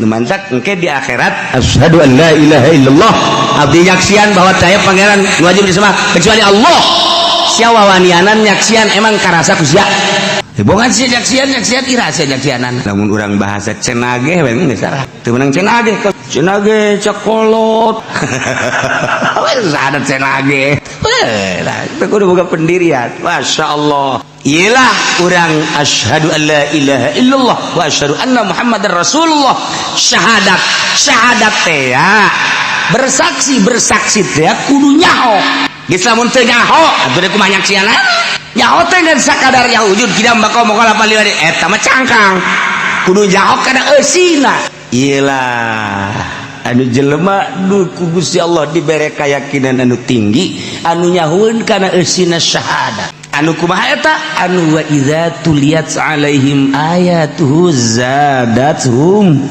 Nu mantak engke di akhirat, asyhadu an la ilaha illallah, abdi nyaksian bahwa saya pangeran wajib disembah kecuali Allah. Sia wawanianan nyaksian, emang karasa ku sia? Bongan sia nyaksian, nyaksian ira sia nyaksianan. Lamun urang bahasa cenage we geus salah. Teu meunang cenage, cenage cakolot. Wes ada cenage. Weh, lah, itu kudu boga pendirian. Masya Allah. Iyalah urang asyhadu an la ilaha illallah wa asyhadu anna Muhammadar Rasulullah. Syahadat, syahadat teh ya. Bersaksi, bersaksi teh ya, kudu nyaho. Geus lamun teu nyaho, atuh deui kumaha nyaksianan? Nyaho teh ngan sakadar ya wujud kidam bakau mokola paliwari eta mah cangkang. Kudu nyaho kana eusina. Iyalah anu jelema nu ku Gusti Allah dibere keyakinan anu tinggi, anu nyahueun kana eusina syahadat. Anu kumaha eta? Anu wa idza tuliyat alaihim ayatuhu zadathum.